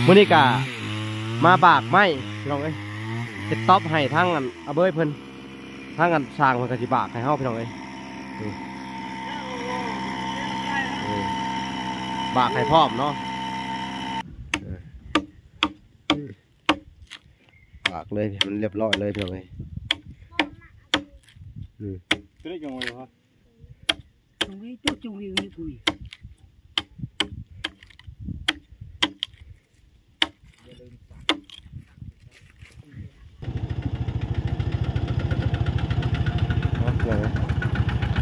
ມື້ນີ້ກະມາບາກໄມ້ພີ່ນ້ອງເອີຍ ເຮັດຕ໋ອບໃຫ້ທາງອັນອາເບີຍເພິ່ນ ທາງອັນຊ່າງເພິ່ນກະຊິບາກໃຫ້ເຮົາພີ່ນ້ອງເອີຍ ນີ້ ນີ້ ບາກໃຫ້ພ້ອມເນາະ ເອີ ບາກເລີຍໃຫ້ມັນລຽບຮ້ອຍເລີຍພີ່ນ້ອງເອີຍ ນີ້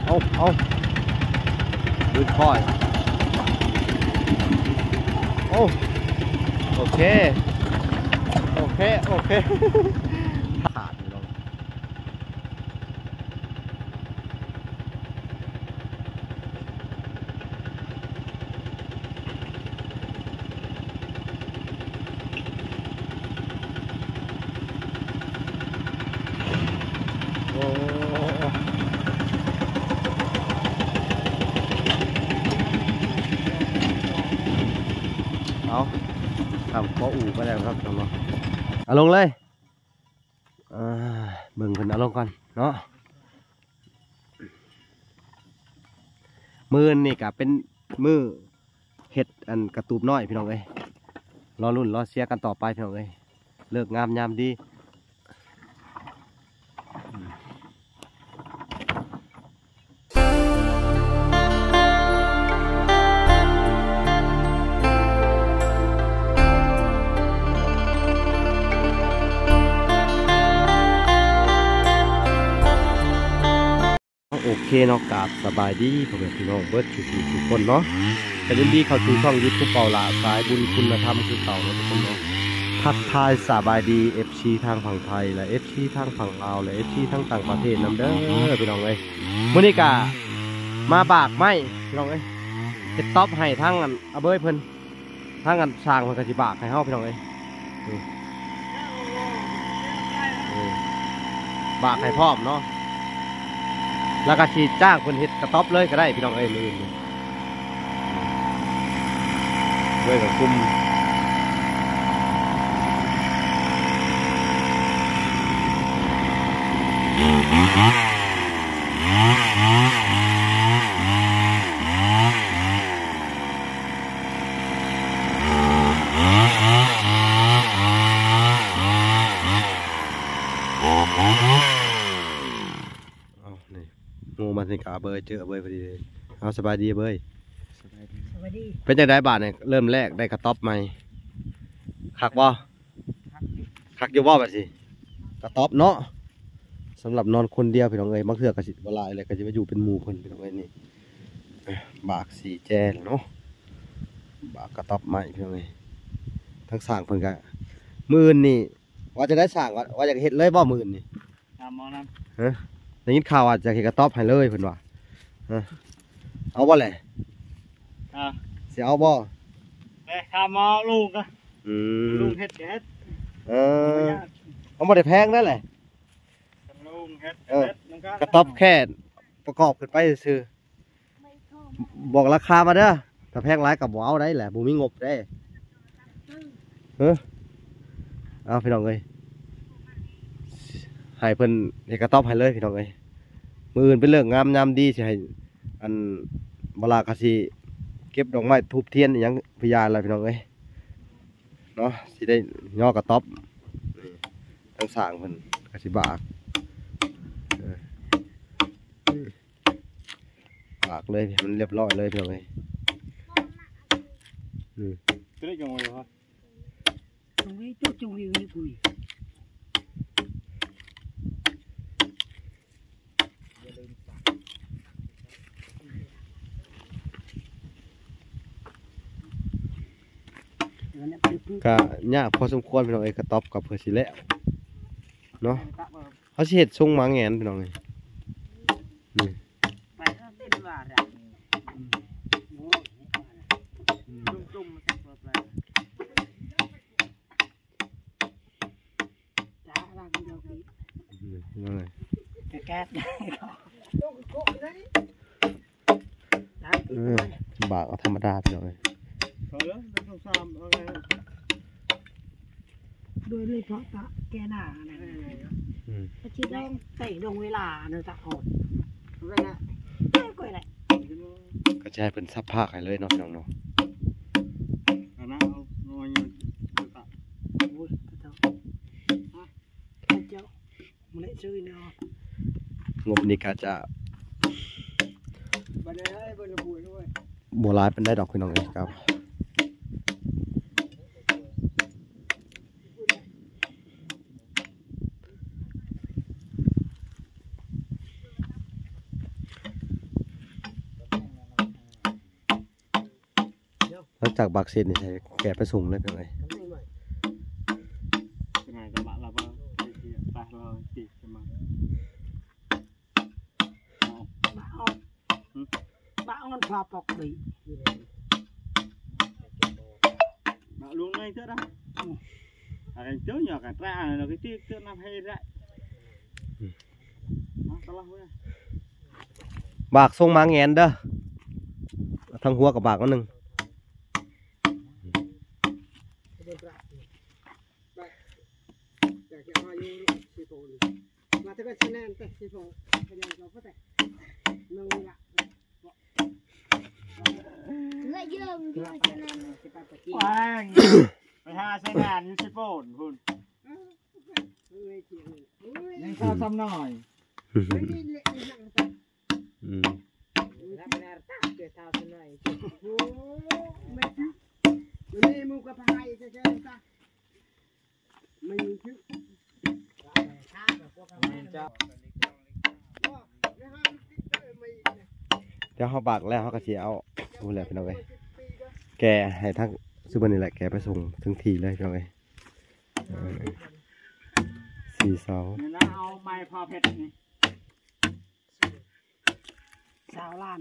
ເອົາ ເອົາ ດຶງຄ່ອຍ ໂອ້ ໂອເຄ ໂອເຄ ໂອເຄ ຂາດຢູ່ເນາະ. ໂອ້ ເອົາ ທຳເກາະອູ່ໄປແລ້ວເນາະ ເອົາລົງເລີຍ. ອ່າ ເບິ່ງເພິ່ນເອົາລົງກ່ອນເນາະ ມື້ອື່ນນີ້ກະເປັນມື້ເຮັດອັນກະຕູບນ້ອຍພີ່ນ້ອງເອີຍ ລໍລຸ້ນລໍເຊຍກັນຕໍ່ໄປພີ່ນ້ອງເອີຍ ເລີກງາມຍາມດີ. ໂອເຄເນາະ ກາບສະບາຍດີພໍ່ແມ່ພີ່ນ້ອງເບິດທຸກໆຄົນເນາະ ກະຍິນດີເຂົ້າສູ່ຊ່ອງຢູທູບເປົ່າຫຼ້າສາຍບຸນຄຸນນະທຳຄືເກົ່າເນາະທຸກຄົນເນາະ. ທັກທາຍສະບາຍດີເອັຟຊີທາງຝັ່ງໄທ ແລະ ເອັຟຊີທາງຝັ່ງລາວ ແລະ ເອັຟຊີທາງຕ່າງປະເທດນຳເດີພີ່ນ້ອງເອີຍ. ມື້ນີ້ກະມາບາກໄມ້ພີ່ນ້ອງເອີຍ ເຮັດຕ໋ອບໃຫ້ທາງອັນອາເບີຍເພິ່ນ ທາງອັນຊ່າງເພິ່ນກະຊິບາກໃຫ້ເຮົາພີ່ນ້ອງເອີຍ ນີ້ ນີ້ ບາກໃຫ້ພ້ອມເນາະ ແລ້ວກະຊິຈ້າງເພິ່ນເຮັດກະຕ໋ອບເລີຍກະໄດ້ພີ່ນ້ອງເອີຍ ມື້ອື່ນນີ້ ເລີຍກະຄຸມ. ເອົາ ນີ້ ໝູ່ມານີ້ກະອາເບີຍ ເຈີອາເບີຍພໍດີເລີຍ. ເອົາ ສະບາຍດີອາເບີຍ. ສະບາຍດີ ສະບາຍດີ. ເປັນຈັ່ງໃດບາດນີ້ ເລີ່ມແລກໄດ້ກະຕ໋ອບໃໝ່ ຄັກບໍ່? ຄັກຢູ່ ຄັກຢູ່ບໍ່ບາດນີ້ ກະຕ໋ອບເນາະ. ສຳລັບນອນຄົນດຽວພີ່ນ້ອງເອີຍ ບາງເທື່ອກະຊິບໍ່ຫຼາຍແຫຼະ ກະຊິມາຢູ່ເປັນໝູ່ເພິ່ນພີ່ນ້ອງເອີຍ. ນີ້ ບາກສີ່ແຈແລ້ວເນາະ ບາກກະຕ໋ອບໃໝ່ພີ່ນ້ອງເອີຍ. ທາງຊ່າງເພິ່ນກະ ມື້ອື່ນນີ້ ວ່າຈະໄດ້ຊ່າງ ວ່າ ວ່າຢາກເຮັດເລີຍບໍ່ມື້ອື່ນນີ້? ຖາມໝໍນຳ ຮະ ໄດ້ຍິນຂ່າວວ່າຈະເຮັດກະຕ໋ອບໃຫ້ເລີຍເພິ່ນວ່າ ຮະ ເອົາບໍ່ແຫຼະ? ອ່າ ຊິເອົາບໍ່? ແລະ ຖາມໝໍລຸງກະ ອືມ ລຸງເຮັດກະເຮັດ ເອີ ມັນບໍ່ໄດ້ແພງນັ້ນແຫຼະ ລຸງເຮັດ ເອີ ກະເຮັດ ກະຕ໋ອບແຄ່ປະກອບຂຶ້ນໄປຊື່ໆ. ບອກລາຄາມາເດີ ຖ້າແພງຫຼາຍກະບໍ່ເອົາໄດ້ແຫຼະ ບໍ່ມີງົບເດ້. ເອີ ເອົາພີ່ນ້ອງເອີຍ ໃຫ້ເພິ່ນເຮັດກະຕ໋ອບໃຫ້ເລີຍພີ່ນ້ອງເອີຍ. ມື້ອື່ນເປັນເລີກງາມຍາມດີ ຊິໃຫ້ອັນ ບໍ່ຫຼ້າກະຊິເກັບດອກໄມ້ທູບທຽນອີ່ຫຍັງພະຍາລະພີ່ນ້ອງເອີຍເນາະ ຊິໄດ້ຍໍກະຕ໋ອບ. ນີ້ ທາງຊ່າງເພິ່ນກະຊິບາກ ເອີ ບາກເລີຍໃຫ້ມັນລຽບຮ້ອຍເລີຍພີ່ນ້ອງເອີຍ. ນີ້ ກະຍາກພໍສົມຄວນພີ່ນ້ອງເອີຍ ກະຕ໋ອບກະເພື່ອຊິແລ້ວເນາະ. ເຮົາຊິເຮັດຊົງໝາແງນພີ່ນ້ອງເອີຍ. ນີ້ ເອີ ບາກເອົາທຳມະດາພີ່ນ້ອງເອີຍ. ເອົາເດີ ໜຶ່ງ ສອງ ສາມ ເອົາໄງ? ໂດຍສະເພາະຕະແກ່ໜ້ານັ້ນ ອືມ ກະຊິຕ້ອງແຕ່ງດວງເວລາເນາະ ຕະອອດເວລາ ແຕ່ກໍໄດ້ ກໍຈະໃຫ້ເພິ່ນສັບພາກໃຫ້ເລີຍເນາະ ພີ່ນ້ອງເນາະ ອັນນັ້ນເອົາ ເອົາ ໂອ້ຍ ພະເຈົ້າ ພະເຈົ້າ ງົບນີ້ກະຈະບໍ່ຫຼາຍປານໃດດອກ ພີ່ນ້ອງເອີຍ ຄັບ ຫຼັງຈາກບາກເສັດນີ້ ໃສ່ແກະໄປສົ່ງເລີຍ ພີ່ນ້ອງເອີຍ ບາອອນພາປອກດີ ບາລົງໃນເທື່ອນະ ອາກະເຈີຫຍອກກະຕາລະກະຕິເທື່ອນຳໃຫ້ໄດ້ ບາກສົ່ງມາແງນເດີ ທັງຫົວກະບາກໜ້ອຍໜຶ່ງ. ໄປຫາໃຊ້ງານຢູ່ເຊໂປນພຸ້ນ ຍັງເຊົາຊ້ຳໜ້ອຍ ອືມ ດຽວເຮົາບາກແລ້ວ ເຮົາກະຊິເອົາ ພຸ້ນແຫຼະ ພີ່ນ້ອງເອີຍ ແກະໃຫ້ທາງຊຸມເພິ່ນນີ້ແຫຼະ ແກະໄປສົ່ງເຖິງທີ່ເລີຍ ພີ່ນ້ອງເອີຍ ເອີ ສີ່ເສົາ ເອົາໄມ້ພໍເພັດນີ້ ຊາວລ້ານ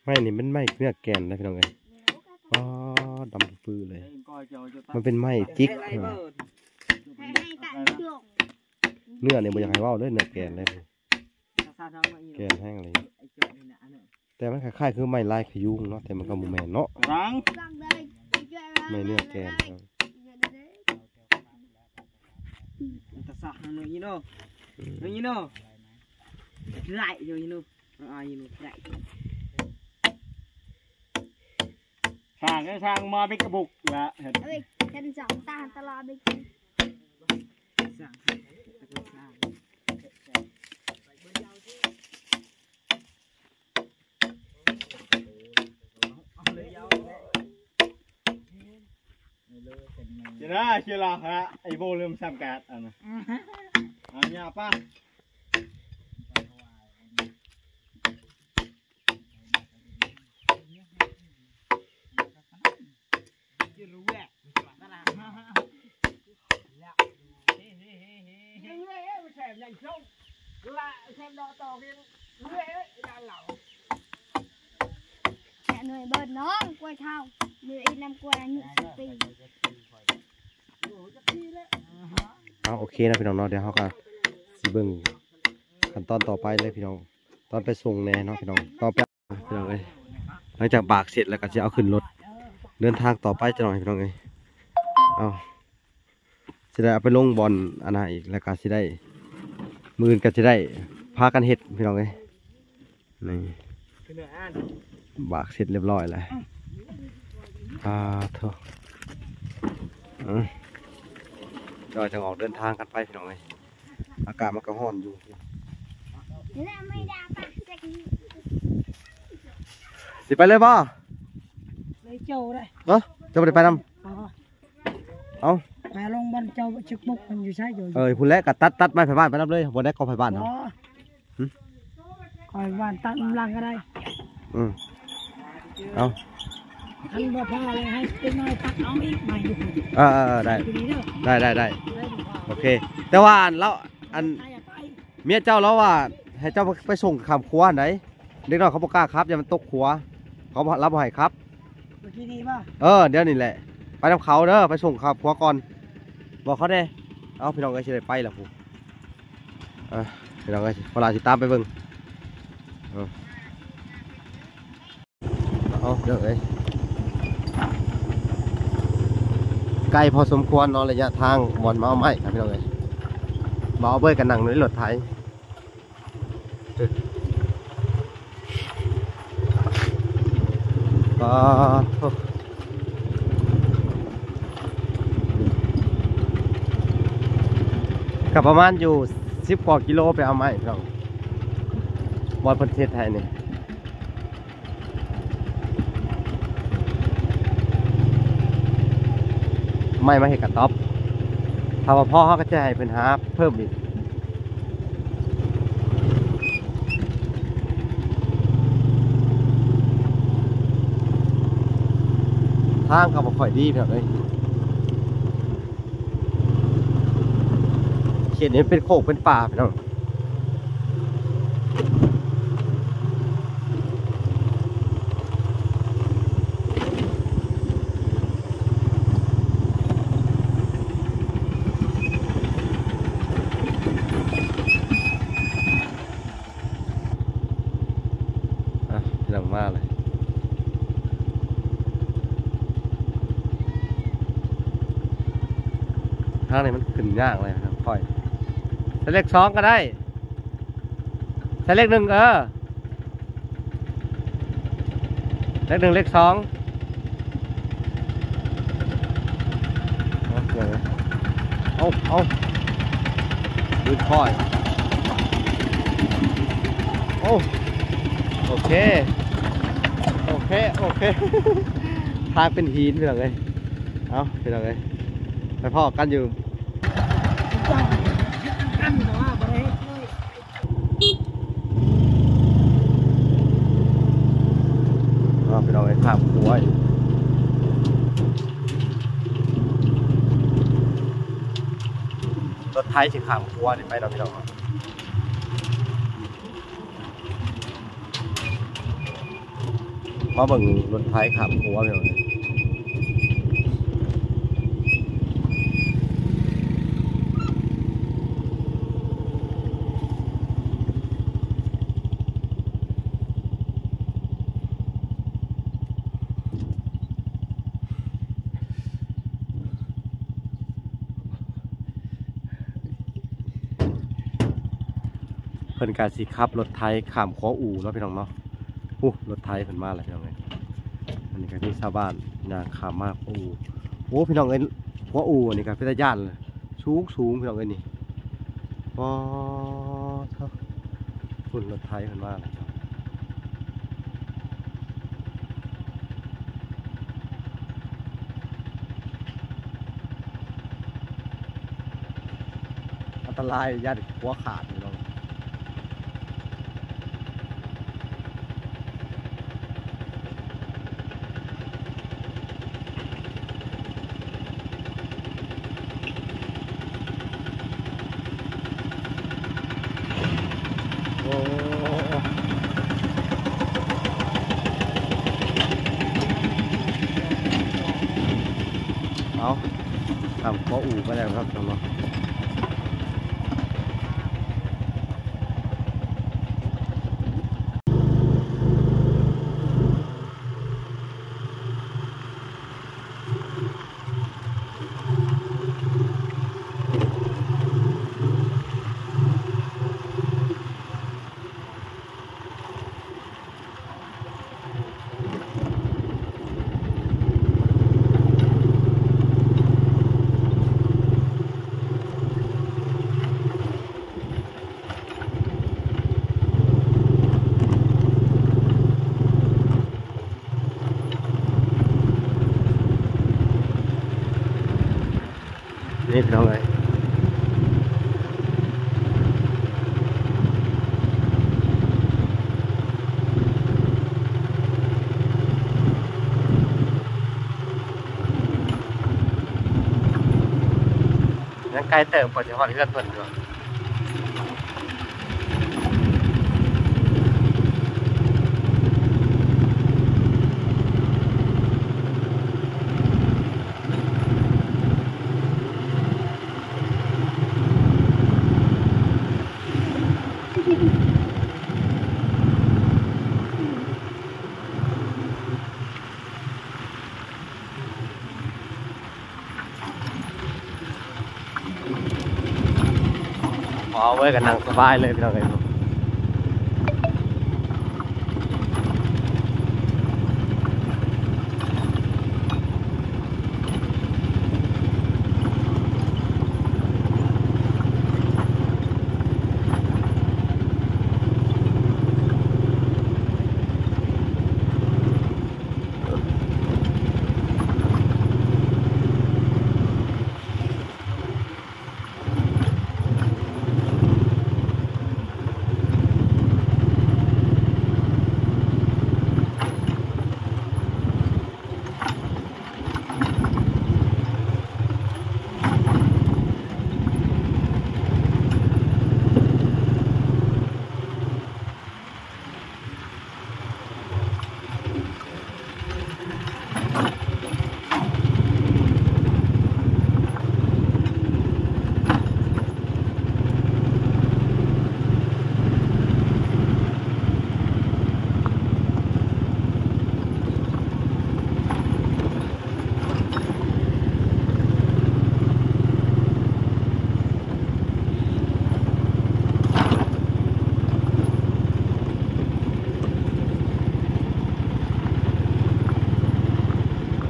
ໄມ້ນີ້ແມ່ນໄມ້ເນື້ອແກນນະ ພີ່ນ້ອງເອີຍ ອໍ ດຳປືເລີຍ ມັນເປັນໄມ້ຈິກ ເນື້ອນີ້ບໍ່ຢາກໃຫ້ເວົ້າເດີ ເນື້ອແກນເລີຍ ແກນແຮງເລີຍ ແຕ່ມັນຄ້າຍໆຄືໄມ້ລາຍຂະຍຸງເນາະ ແຕ່ມັນກະບໍ່ແມ່ນເນາະ ໄມ້ເນື້ອແກນ ຊ່າງ ຊ່າງມາເປັນກະບຸກລະ ເອີຍ ເຫັນສອງຕາຕະຫຼອດເປັນ ຊິລະ ຊິລະ ຮະ ໄອ້ໂບເລີ່ມສຳກາດອັນນະ ອັນຍາປະ ແກະໜ່ວຍເບີດນ້ອງ ກ້ວຍເຖົ້າ ມີອີກນຳກ້ວຍອາຍຸສິບປີ ເອົາ ໂອເຄເນາະ ພີ່ນ້ອງເນາະ ດຽວເຮົາກະຊິເບິ່ງຂັ້ນຕອນຕໍ່ໄປເລີຍ ພີ່ນ້ອງ ຕອນໄປສົ່ງແດ່ເນາະ ພີ່ນ້ອງ ຕໍ່ໄປ ພີ່ນ້ອງເອີຍ ຫຼັງຈາກບາກເສັດແລ້ວກະຊິເອົາຂຶ້ນລົດ ເດີນທາງຕໍ່ໄປຈັກໜ້ອຍ ພີ່ນ້ອງເອີຍ ເອົາ ຊິໄດ້ເອົາໄປລົງບ່ອນອັນນັ້ນອີກ ແລ້ວກະຊິໄດ້ ມື້ອື່ນກະຊິໄດ້ພາກັນເຮັດ ພີ່ນ້ອງເອີຍ ນີ້ ບາກເສັດຮຽບຮ້ອຍແລ້ວ ອາໂທ ອືມ ກໍຈະອອກເດີນທາງກັນໄປ ພີ່ນ້ອງເອີຍ ອາກາດມັນກະຮ້ອນຢູ່ ຊິໄປເລີຍບໍ່? ເອີ ເຈົ້າບໍ່ໄດ້ໄປນຳ ເອົາ ໄປລົງບ່ອນເຈົ້າ ຊຶກມຸກມັນຢູ່ໃສຢູ່ ເອີ ພຸ້ນແຫຼະ ກະຕັດ ຕັດໄມ້ໄຜບ້ານໄປນຳເລີຍ ບໍ່ໄດ້ກໍໄຜບ້ານເນາະ ບໍ່ ຫຶ ຂ້ອຍຫວ່ານຕັດນຳຫຼັງກໍໄດ້ ອືມ ເອົາ ຄັນບໍ່ພໍແລ້ວໃຫ້ເດັກນ້ອຍຕັດເອົາອີກໃໝ່ຢູ່ ເອີ ເອີ ເອີ ໄດ້ ໄດ້ ໄດ້ ໄດ້ ໂອເຄ ແຕ່ວ່າອັນລາວ ອັນ ເມຍເຈົ້າລາວວ່າໃຫ້ເຈົ້າໄປສົ່ງຂ້າມຂົວຫັ້ນໃດ ເດັກນ້ອຍເຂົາບໍ່ກ້າຂັບ ຢ້ານມັນຕົກຂົວ ເຂົາບໍ່ ລາວບໍ່ໃຫ້ຂັບ ເອີ ດຽວນີ້ແຫຼະ ໄປນຳເຂົາເດີ ໄປສົ່ງຂ້າມຂົວກ່ອນ ບອກເຂົາແດ່ ເອົາ ພີ່ນ້ອງເອີຍ ຊິໄດ້ໄປລະພຸ້ນ ເອີ ພີ່ນ້ອງເອີຍ ພວກເຮົາຊິຕາມໄປເບິ່ງ ເອົາ ເດີເອີຍ ໄກພໍສົມຄວນເນາະ ໄລຍະທາງບ່ອນມາເອົາໄມ້ ພີ່ນ້ອງເອີຍ. ບ່າວເບີດກໍນັ່ງຢູ່ໃນລົດໄຖ. ປາດໂທ້ ກໍປະມານຢູ່ສິບກວ່າກິໂລໄປເອົາໄມ້ ພີ່ນ້ອງ ບ່ອນເພິ່ນເຮັດໃຫ້ນີ້. ໄມ້ມາເຮັດກະຕ໊ອບ ຖ້າວ່າພໍເຮົາກໍຈະໃຫ້ເພິ່ນຫາເພີ່ມອີກ. ທາງກໍບໍ່ຄ່ອຍດີ ພີ່ນ້ອງເອີຍ. ເຂດນີ້ເປັນໂຄກເປັນປ່າ ພີ່ນ້ອງ. ອ່ະ ກຳລັງມາເລີຍ. ທາງນີ້ມັນຂຶ້ນຍາກເລີຍ ຄ່ອຍ ໃສ່ເລກສອງກໍໄດ້ ໃສ່ເລກໜຶ່ງ ເອີ ເລກໜຶ່ງ ເລກສອງ. ເອົາ ເອົາ ດີຄ່ອຍ. ໂອ້ ໂອເຄ ໂອເຄ ໂອເຄ ທາງເປັນຫີນ ພີ່ນ້ອງເອີຍ. ເອົາ ພີ່ນ້ອງເອີຍ ໄປພໍ້ກັນຢູ່ ເອົາ ພີ່ນ້ອງເອີຍ ຂ້າມຂົວອີກ ລົດໄຖຊິຂ້າມຂົວນີ້ໄປເນາະ ພີ່ນ້ອງ. ມາເບິ່ງລົດໄຖຂ້າມຂົວ ພີ່ນ້ອງເອີຍ. ເພິ່ນກະຊິຂັບລົດໄຖຂ້າມຂົວອູ່ເນາະ ພີ່ນ້ອງເນາະ. ໂອ້ ລົດໄຖເພິ່ນມາແລ້ວ ພີ່ນ້ອງເອີຍ. ອັນນີ້ກໍມີຊາວບ້ານຍ່າງຂ້າມມາຂົວອູ່. ໂອ້ ພີ່ນ້ອງເອີຍ ຂົວອູ່ນີ້ກໍເປັນຕາຢ້ານ ສູງໆ ພີ່ນ້ອງເອີຍນີ້. ປາດໂທ້ ພຸ້ນ ລົດໄຖເພິ່ນມາແລ້ວ. ອັນຕະລາຍ ຢ້ານຂົວຂາດ ພີ່ນ້ອງ. ໂອ້ ເອົາ ຂ້າມຂົວອູ່ໄປແລ້ວເນາະ ພີ່ນ້ອງເນາະ. ນີ້ ພີ່ນ້ອງເອີຍ ຍັງໄກເຕີບກວ່າຊິຮອດເຮືອນເພິ່ນຢູ່. ໂ ເອົາເວີ້ຍ ກໍນັ່ງສະບາຍເລີຍພີ່ນ້ອງເອີຍ.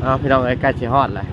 ເອົາ ພີ່ນ້ອງເອີຍ ໃກ້ຊິຮອດແລ້ວ.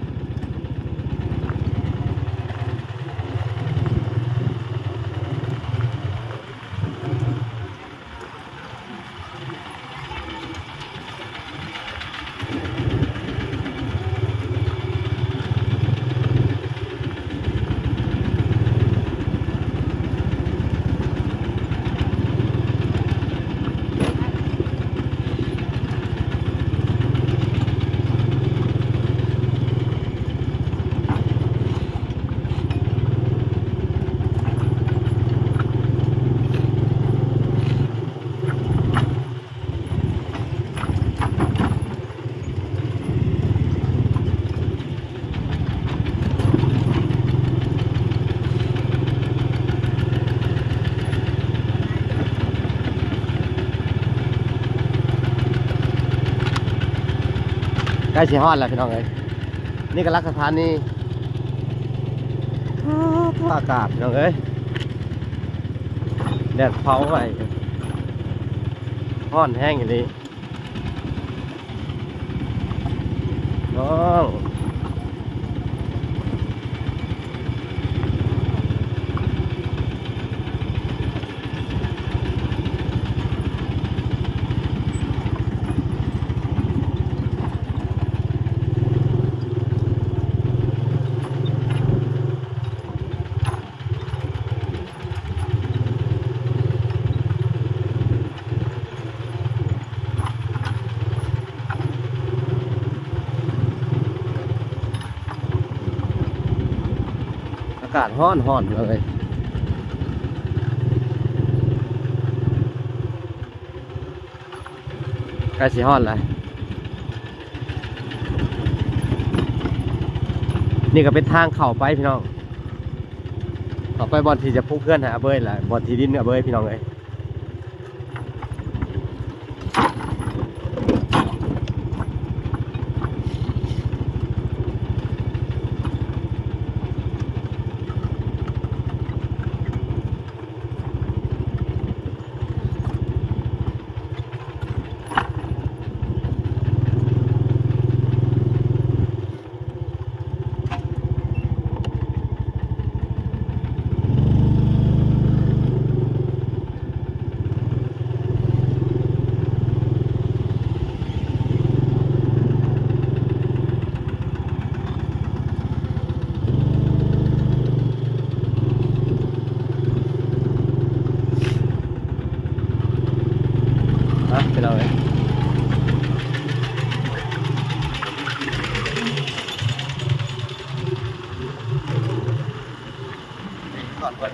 ໃກ້ຊິຮອດແລ້ວພີ່ນ້ອງເອີຍ. ນີ້ກໍຫຼັກສະຖານີ. ອາ ອາກາດພີ່ນ້ອງເອີຍ ແດດເຜົາໄວ້ ຮ້ອນແຮງອີ່ຫຼີ. ອາກາດຮ້ອນໆ ເລີຍ ໃກ້ຊິຮອດແລ້ວ. ນີ້ກໍເປັນທາງເຂົ້າໄປພີ່ນ້ອງ ເຂົ້າໄປບ່ອນທີ່ຈະປຸກເຮືອນໃຫ້ອາເບີຍ ແລະ ບ່ອນທີ່ດິນອາເບີຍ ພີ່ນ້ອງເອີຍ. ອ່ະ ພີ່ນ້ອງເອີຍ ກ່ອນເພິ່ນ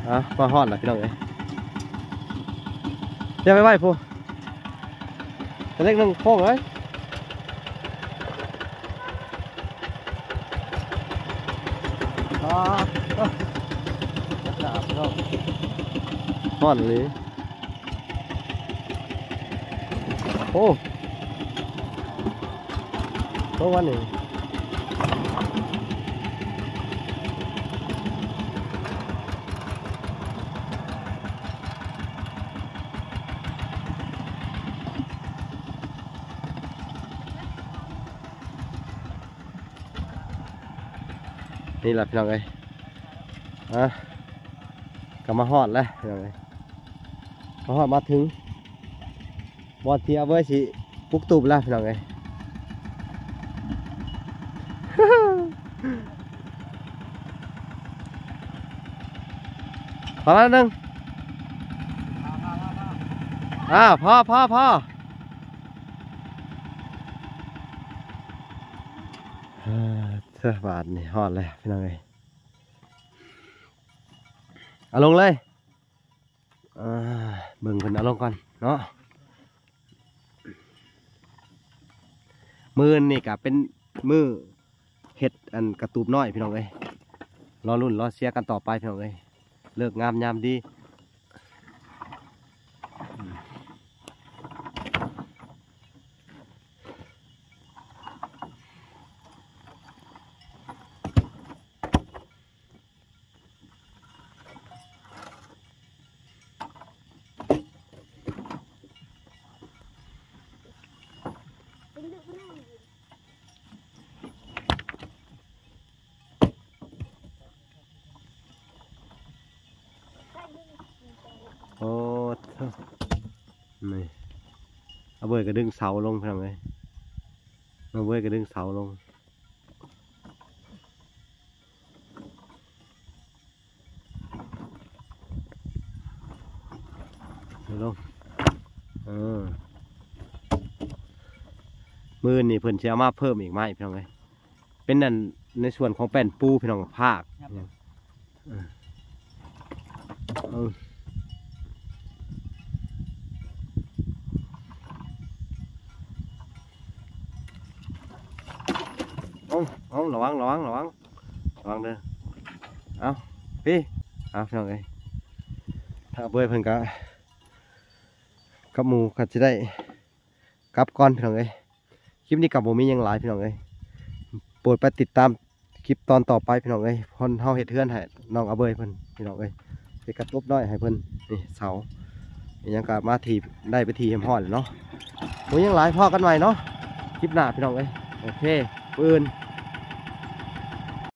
ອ່ະ ມາຮອດແລ້ວພີ່ນ້ອງເອີຍ ຢ່າໄປໄຫວ້ພຸ້ນ ແຕ່ເລັກໜຶ່ງໂຄ້ງເລີຍ. ຮ້ອນອີ່ຫຼີ. ໂອ້ ໂຕວັນນີ້ ນີ້ລະພີ່ນ້ອງເອີຍ ອ່ະ ກໍມາຮອດແລ້ວພີ່ນ້ອງເອີຍ ມາຮອດມາເຖິງບ່ອນທີ່ອາເວີຍຊິປຸກຕູບແລ້ວພີ່ນ້ອງເອີຍ. ພໍແລ້ວໜຶ່ງ ອ່າ ພໍ ພໍ ພໍ ເອີ ເທື່ອບາດນີ້ຮອດແລ້ວພີ່ນ້ອງເອີຍ ເອົາລົງເລີຍ ອ່າ ເບິ່ງເພິ່ນເອົາລົງກ່ອນເນາະ. ມື້ອື່ນນີ້ກະເປັນມື້ເຮັດອັນກະຕູບນ້ອຍພີ່ນ້ອງເອີຍ ລໍລຸ້ນລໍເຊຍກັນຕໍ່ໄປພີ່ນ້ອງເອີຍ ເລີກງາມຍາມດີ. ໂອ້ໂທ້ ນີ້ ອາເບີຍກໍດຶງເສົາລົງພີ່ນ້ອງເອີຍ ອາເບີຍກໍດຶງເສົາລົງ. ເອົາລົງ ເອີ ມື້ນີ້ເພິ່ນຊິເອົາມາເພີ່ມອີກໄມ້ພີ່ນ້ອງເອີຍ ເປັນອັນໃນສ່ວນຂອງແປ້ນປູພີ່ນ້ອງ ພາກ ເອີ ເອົາ ເອົາ ເອົາ ລະວັງ ລະວັງ ລະວັງ ລະວັງເດີ ເອົາ ພີ້ ເອົາ ພີ່ນ້ອງເອີຍ ຖ້າເບີຍເພິ່ນກະກັບໝູ່ກໍຊິໄດ້ກັບກ່ອນພີ່ນ້ອງເອີຍ. ຄລິບນີ້ກໍບໍ່ມີຫຍັງຫຼາຍພີ່ນ້ອງເອີຍ ໂປດໄປຕິດຕາມຄລິບຕອນຕໍ່ໄປພີ່ນ້ອງເອີຍ ເພິ່ນ ເຮົາເຮັດເຮືອນໃຫ້ນ້ອງອາເບີຍເພິ່ນພີ່ນ້ອງເອີຍ ເຮັດກະຕູບນ້ອຍໃຫ້ເພິ່ນ ນີ້ເສົາ ອີ່ຫຍັງກໍມາຖີບ ໄດ້ໄປຖີບຮຽບຮ້ອຍແລ້ວເນາະ ບໍ່ມີຫຍັງຫຼາຍ ພໍ້ກັນໃໝ່ເນາະ ຄລິບໜ້າພີ່ນ້ອງເອີຍ ໂອເຄ ມື້ອື່ນ